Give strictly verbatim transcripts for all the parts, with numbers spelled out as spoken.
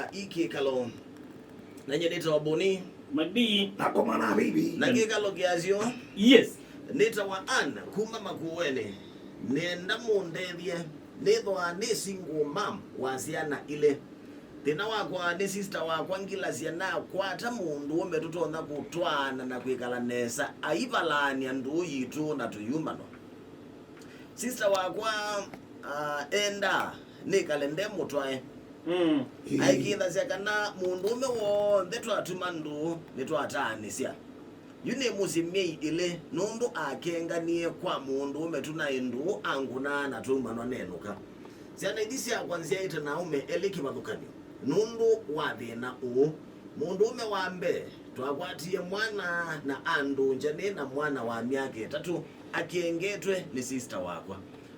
Ĩkĩkalo. Na nyie nĩtawa Boni. Madi. Nakoma na bibi. Na kĩkalo kĩasyo. Yes. Nĩtawa Ann kuma Makueni. Nĩenda mũndethye. Nĩthwa nĩ single mom wa syana ilĩ. Thĩna wakwa nĩ sister wakwa ngilasya nakwata mũndũũme tũtonya kũtwaana na kwĩkala nesa. Aivalaany'a ndũũ yitũ na tũyumanwa. Sister wakwa uh, endaa nĩkale nde mũtwae. Mm. Aĩkĩĩthasya kana mũndũũme w'onthe twatuma ndũũ nĩtwataanĩsya. Yu nĩ mũsyĩ myei ĩlĩ nũndũ akenganie kwa mũndũũme tũnaĩ ndũũ angũnaa na twaumanwa nenũka. Syana ithi syakwa nzyaĩte na aũme elĩ kĩvathũkany'o nũndũ wa thĩna ũũ. Mũndũũme wa mbee twakwatie mwana na andũngya nĩ na mwana wa myaka ĩtatũ akengetwe nĩ sista wakwa.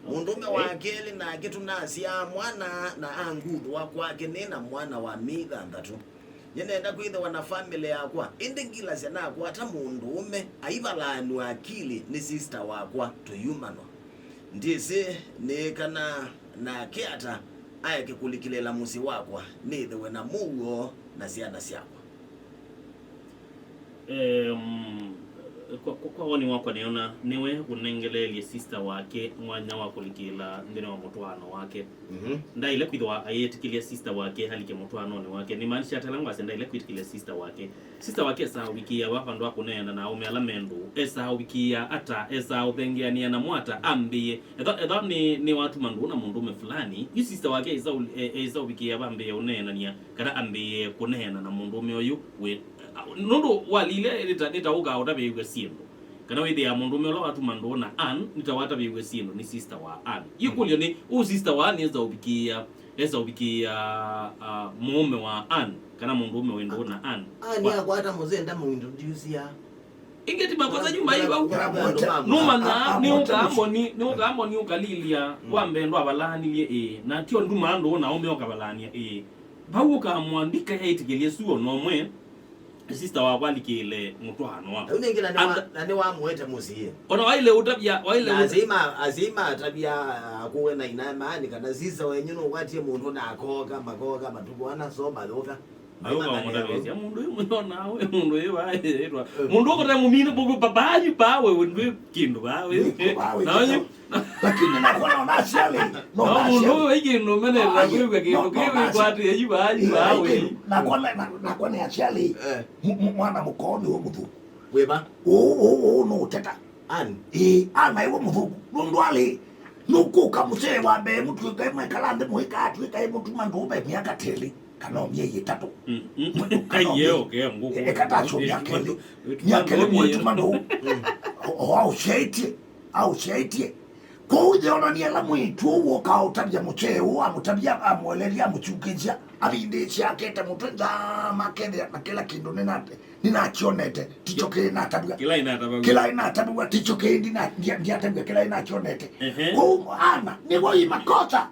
Mũndũũme wa kelĩ nake tũnasyaa mwana na anguthũa kwake nĩ na mwana wa myei thanthatũ. Nĩnenda kwĩthĩwa na famĩlĩ yakwa, ĩndĩ ngilasya nakwata mũndũũme aivalaanw'a akili nĩ sista wakwa tũyumanwa. Ndyĩsĩ nĩ kana nake ata aeke kũlikĩlĩĩla mũsyĩ wakwa nĩthĩwe na mũuo na syana syakwa. Em, kwa, kwa, kwa woni wakwa nĩona nĩwe ũnengeleelye sista wake mwanya wa kũlikĩla nthĩnĩ wa mũtwaano wake. Mhm. Ndaĩle kwĩthĩwa ayĩtĩkĩlya sista wake alike mũtwaanonĩ wake. Nĩmaanisha ata ĩla ngwasya ndaĩle kwĩtĩkĩlya sista wake? Sista wake esaa ũvikĩĩa va vandũ va kũneena na aũme ala me ndũũ? Esaa ũvikĩĩa ata? Esaa ũthengeanĩa namo ata ambĩĩe? Ethwa, ethwa nĩ, nĩ watuma ndũũ na mũndũũme fulani, yu sista wake esaa ũ-, e-, esaa ũvikĩĩa va ambĩĩe ũneenany'a kana ambĩĩe kũneena na mũndũũme ũyũ wĩ, nũndũ walile nĩta, nĩta ũkaa ũtavĩĩw'a syĩndũ. Kana wĩthĩaa mũndũũme ũla watuma ndũũ na Ann nĩta watavĩĩw'a syĩndũ nĩ sista wa Ann. Ĩkũlyo nĩ, ũũ sista wa Ann esa ũvikĩĩa, esa ũvikĩĩa, uh, mũũme wa Ann, kana mũndũũme wĩ ndũũ na Ann? Ann akwata mũzee ndamuintroducia. Ĩngĩ ti makosa yu mai vau. Nũmanyaa, nĩũkaa Mboni, nĩũkaa Mboni ũkalilya, wa mbee ndwavalaanilye ĩĩ, na tyo ndumaa ndũũ na aũme ũkavalaany'a ĩĩ. Vau ũkamwandika yaĩtĩkĩlye su o na ũmwe. Sista wakwa alikĩĩle mũtwaano wakwa. Rĩu nĩngĩ na nĩwa- And- na nĩwamũete mũsyĩ. Ona waile ũtavya, waile Na ũta- asyai ma- asyai matavya akũwe na inaemaani kana sista wenyu nũkwatie mũndũ na akoka makoka matukũ ana so mathũka. Ayo kwa mũtavĩsya mũndũ ũyũ mũyona we mũndũ ũyũ vaĩtwa. Mũndũ ũkũte mũmine bũkũ papayu pa we ndwĩ kĩndũ va we. Ndwĩ kĩndũ va we. Na ũyũ Lakini nakwa naona asyali. No mũndũ ũyũ vai kĩndũ menetera kwĩw'a kĩndũ kĩwĩkwatĩe yu vaa yu vaa wĩ. Nakwa nĩ asyali. Mwana mũkoo nĩwe mũthũku. Wĩva? Ũũ ũũ ũũ nũũteta. Ani? Ĩĩ, ana iwe mũthũku. Nũndũ alĩ nũkũka mũsee wa mbee mũtuĩkae mwekala nthĩ mũikaatuĩkae mũtuma ndũũme myaka telĩ. Kana o myei ĩtatũ. Eka tasyo myaka ĩlĩ. Myaka ĩlĩ mũituma ndũũ. Oaũsyaĩtye, aũsyaĩtye. Kwoou yĩonany'a ala mwĩĩtu ũũ ũkaa ũtavya mũkyee ũũ, amũtavya, amũelelya, amũkyukĩsya, avindĩĩsya akete mũtwe nza, makethĩa na kĩla kĩndũ nĩnakyonete tikyo kĩĩ natavw'a. Kĩla ĩnatavw'a tikyo kĩĩ ndina- ndyatavw'a kĩla ĩnakyonete. Kwoou ana nĩvo ĩ makosa.